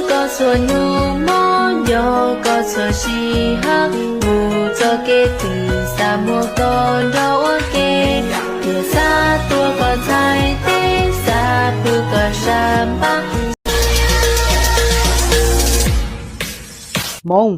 Koj txhua hnub mob, nco koj txhua sij hawm, mus txoj kev twg xav muab koj nrog ua ke, thiaj xav tuav koj txhais tes, xav pub koj sab npab. Hmoob,